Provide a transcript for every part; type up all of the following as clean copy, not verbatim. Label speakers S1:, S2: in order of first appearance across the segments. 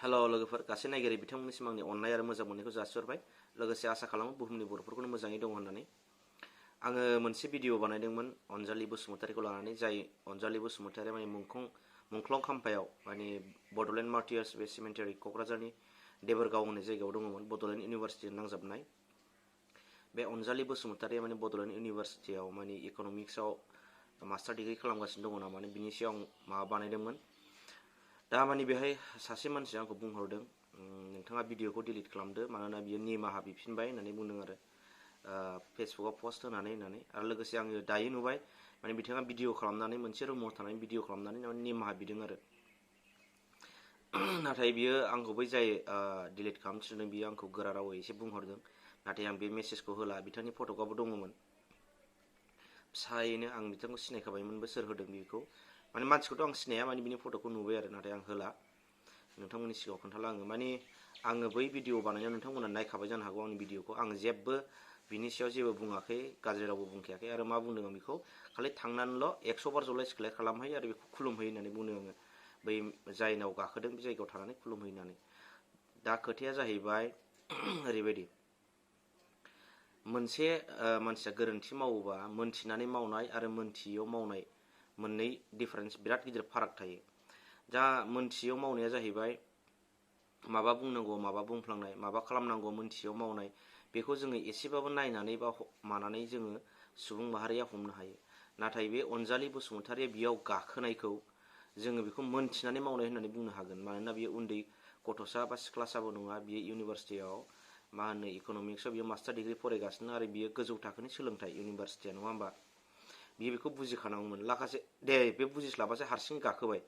S1: हेल' लोगोफोर गासै नायगिरि बिथांमोननिसिम आंनि अननाय आरो मोजां मोननायखौ जासिहरबाय। लोगोसे आसा खालामो बुहुमनि बर'फोरखौनो मोजाङै दं होननानै। आङो मोनसे भिडिअ बानायदोंमोन अनजालि बसुमतारीखौ लानानै, जाय अनजालि बसुमतारीया माने मुंख्लं खाम्फायाव माने बड'लेण्ड मार्टियार्स बे सिमेन्टारि क'क्राझारनि देबोरगाव होननाय जायगायाव दङमोन, बड'लेण्ड इउनिभारसिटिजों नांजाबनाय। बे अनजालि बसुमतारीया माने बड'लेण्ड इउनिभारसिटियाव माने इक'नमिक्सआव मास्टार डिग्री खालामगासिनो दङ नामा, बिनि सायाव आं माबा बानायदोंमोन। दा माने बेहाय सासे मानसिया आंखौ बुंहरदों, नोंथाङा भिडिअखौ डिलिट खालामदो, मानोना बियो निमाहा बिफिनबाय होननानै बुंदों आरो फेसबुकआव पस्ट होनानै आरो लोगोसे आङो दायो नुबाय माने बिथाङा भिडिअ खालामनानै मोनसे रुमाव थानानै भिडिअ खालामनानै निमाहा बिदों आरो। नाथाय बियो आंखौ बै जाय डिलिट खालामनो थिनदों बियो आंखौ गोरा रावै एसे बुंहरदों, नाथाय आं बे मेसेजखौ होला। बिथांनि फट'आबो दङमोन फिसायैनो, आं बिथांखौ सिनायखाबायमोनबो सोर होदों बेखौ। माने मानसिखौथ' आं सिनाया, माने बिनि फट'खौ नुबाय आरो, नाथाय आं होला। नोंथांमोननि सिगाङाव खोन्थाला आङो। माने आङो बै भिडिअ बानायनायाव नोंथांमोना नायखाबाय जानो हागौ आंनि भिडिअखौ। आं जेबो बिनि सायाव जेबो बुङाखै, गाज्रि रावबो बुंखायाखै। आरो मा बुंदों आं बेखौ खालि थांनानैल' 100 बार जलाय सिखलाय खालामहैयो आरो बेखौ खुलुमहैयो होननानै बुंदों आङो। बै जायनाव गाखोदों बे जायगायाव थानानै खुलुमहैयो होननानै। दा खोथाया जाहैबाय ओरैबायदि, मोनसे मानसिया गोरोन्थि मावोबा मोनथिनानै मावनाय आरो मोनथियैयाव मावनाय मोननै डिफारेन्स, बिराद गिदिर फाराग थायो। दा मोनथियैयाव मावनाया जाहैबाय माबा बुंनांगौ माबा बुंफ्लांनाय, माबा खालामनांगौ मोनथियैयाव मावनाय। बेखौ जोङो एसेबाबो नायनानै बा मानानै जोङो सुबुं माहारिया हमनो हायो। नाथाय बे अनजालि बसुमतारीया बेयाव गाखोनायखौ जोङो बेखौ मोनथिनानै मावनाय होननानै बुंनो हागोन। मानोना बेयो उन्दै गथ'सा बा सिख्लासाबो नङा, बियो इउनिभारसिटियाव मा होनो इक'नमिक्सआव बियो मास्टार डिग्री फरायगासिनो आरो बियो गोजौ थाखोनि सोलोंथाइ इउनिभारसिटिया, नङा होमबा? बियो बेखौ बुजिखानांगौमोन। लाखासे दे बे बुजिस्लाबासो हारसिं गाखोबाय।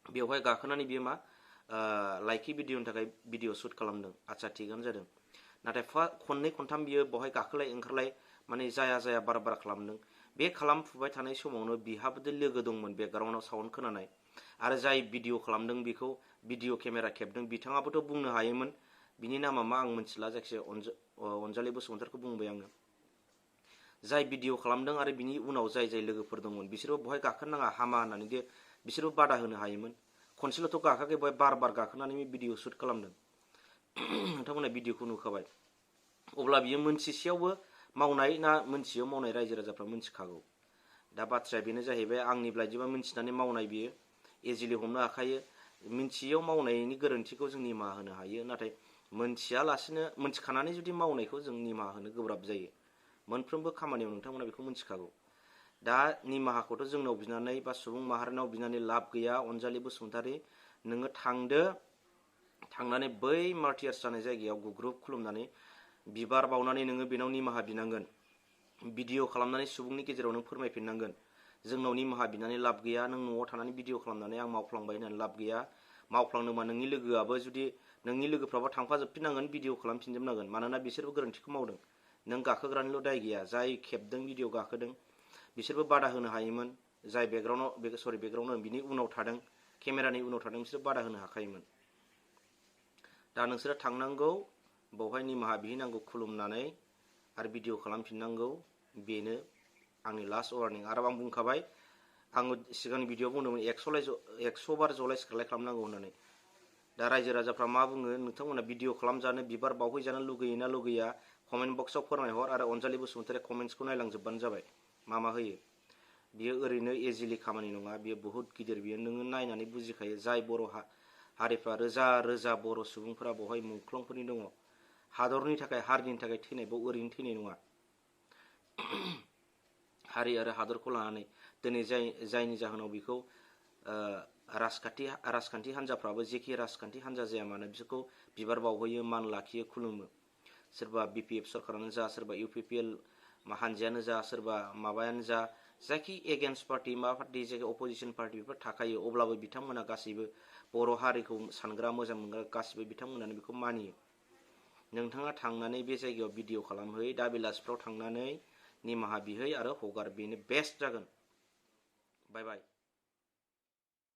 S1: बेवहाय गाखोनानै बियो मा लाइकि भिडिअनि थाखाय भिडिअ शुट खालामदों, आच्ছা थिगानो जादों। नाथाय खननै खनथाम बियो बहाय गाखोलाय ओंखारलाय माने जाया बार खालामदों। बे खालामफुबाय थानाय समावनो बिहाबो लोगो दंमोन बेकग्राउन्डआव साउन्ड खोनानाय, आरो जाय भिडिअ खालामदों बेखौ भिडिअ केमेरा खेबदों बिथाङाबोथ' बुंनो हायोमोन। बिनि नामा मा आं मिथिला, जायखिजाया अनजालि बसुमतारीखौ बुंबाय आङो। जाय भिडिअ खालामदों आरो बिनि उनाव जाय लोगोफोर दंमोन बिसोरबो बहाय गाखोनाङा हामा होननानै बिसोरबो बादा होनो हायोमोन। खनसेल'थ' गाखाखै, बहाय बार गाखोनानै भिडिअ शुट खालामदों। नोंथांमोना भिडिअखौ नुखाबाय। अब्ला बियो मोनथिसेयावबो मावनाय ना मोनथियैयाव मावनाय, रायजो राजाफ्रा मोनथिखागौ। दा बाथ्राया बेनो जाहैबाय, आंनि बायदिबा मोनथिनानै मावनाय बियो इजिलि हमनो हाखायो। मोनथियैयाव मावनायनि गोरोन्थिखौ जों निमाहा होनो हायो, नाथाय मोनथियालासिनो मोनथिखानानै जुदि मावनायखौ जों निमाहा होनो गोब्राब जायो। मोनफ्रोमबो खामानियाव नोंथांमोना बेखौ मोनथिखागौ। दा निमाहाखौथ' जोंनाव बिनानै बा सुबुं माहारिनाव बिनानै लाब गैया। अनजालि बसुमतारी, नोङो थांदो, थांनानै बै मार्टियार्स जानाय जायगायाव गुग्रुब खुलुमनानै बिबार बावनानै नोङो बेनाव निमाहा बिनांगोन। भिडिअ खालामनानै सुबुंनि गेजेराव नों फोरमायफिननांगोन, जोंनाव निमाहा बिनानै लाब गैया। नों न'आव थानानै भिडिअ खालामनानै आं मावफ्लांबाय होननानै लाब गैया। मावफ्लांदोंबा नोंनि लोगोआबो जुदि नोंनि लोगोफ्राबो थांफाजोबफिननांगोन, भिडिअ खालामफिनजोबनांगोन। मानोना बिसोरबो गोरोन्थिखौ मावदों, नों गाखोग्रानिल' दाय गैया। जाय खेबदों भिडिअ गाखोदों बिसोरबो बादा होनो हायोमोन। जाय बेकग्राउन्डआव बिनि उनाव थादों, केमेरानि उनाव थादों, बिसोर बादा होनो हाखायोमोन। दा नोंसोरो थांनांगौ, बेवहाय निमाहा बिहैनांगौ खुलुमनानै, आरो भिडिअ खालामफिननांगौ। बेनो आंनि लास्ट वार्निं। आरो आं बुंखाबाय, आङो सिगांनि भिडिअआव बुंदोंमोन 100 बार जलाय सिखारलाय खालामनांगौ होननानै। दा रायजो राजाफ्रा मा बुङो, नोंथांमोना भिडिअ खालामजानो बिबार बावहैजानो लुगैयोना लुगैया कमेन्ट बक्सआव फोरमायहर। आरो अनजालि बसुमतारी कमेन्ट्सखौ नायलांजोबबानो जाबाय मा होयो। बियो ओरैनो इजिलि खामानि नङा, बियो बहुत गिदिर। बियो नोङो नायनानै बुजिखायो। जाय बर' हारिफ्रा रोजा बर' सुबुंफोरा बेवहाय मुंख्लंफोरनि दङ। हादरनि थाखाय हारिनि थाखाय थैनाय, बाव ओरैनो थैनाय नङा। हारि आरो हादरखौ लानानै दिनै जायनि जाहोनाव बेखौ राजखान्थि हान्जाफ्राबो जेखि राजखान्थि हान्जा जाया मानो बिसोरखौ बिबार बावहैयो, मान लाखियो, खुलुमो। सोरबा BPF सरकारानो जा, सोरबा UPPL हान्जायानो जा, सोरबा माबायानो जा, जायखि एगेन्स्ट पार्टि मा पार्टि जायखि अपोजिसन पार्टि बेफोर थाखायो। अब्लाबो बिथांमोना गासैबो बर' हारिखौ सानग्रा मोजां मोनग्रा गासैबो बिथांमोनानो बेखौ मानियो। नोंथाङा थांनानै बे जायगायाव भिडिअ खालामहै, दा बेलासिफ्राव थांनानै निमाहा बिहै आरो हगार, बेनो बेस्ट जागोन। बाय बाय।